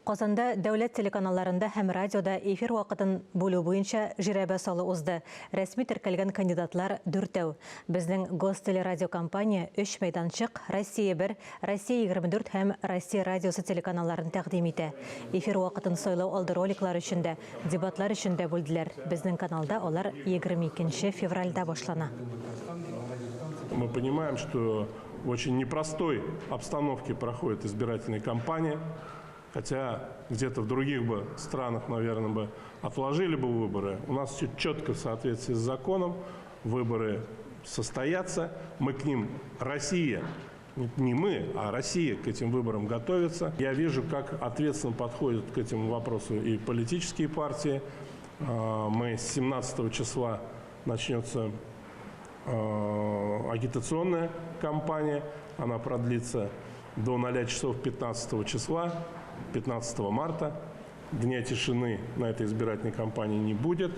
Казанда дәүләт телеканалларында һәм радиода эфир вакытын бүлү буенча жирәбә салу узды. Рәсми теркәлгән кандидатлар дүртәү. Безнең Гостелерадиокомпания өч мәйданчык, Россия бер, Россия 24 һәм Россия радиосы телеканалларын тәкъдим итә. Эфир вакытын сайлау алды роликлар өчен дә, дебатлар өчен дә бүлделәр. Безнең каналда алар 22 нче февральдә башлана. Мы понимаем, что в очень непростой обстановке проходит избирательная кампания. Хотя где-то в других бы странах, наверное, бы отложили бы выборы. У нас все четко в соответствии с законом. Выборы состоятся. Мы к ним, Россия, не мы, а Россия к этим выборам готовится. Я вижу, как ответственно подходят к этому вопросу и политические партии. Мы с 17 числа начнется агитационная кампания. Она продлится до 0 часов 15 числа, 15 марта. Дня тишины на этой избирательной кампании не будет.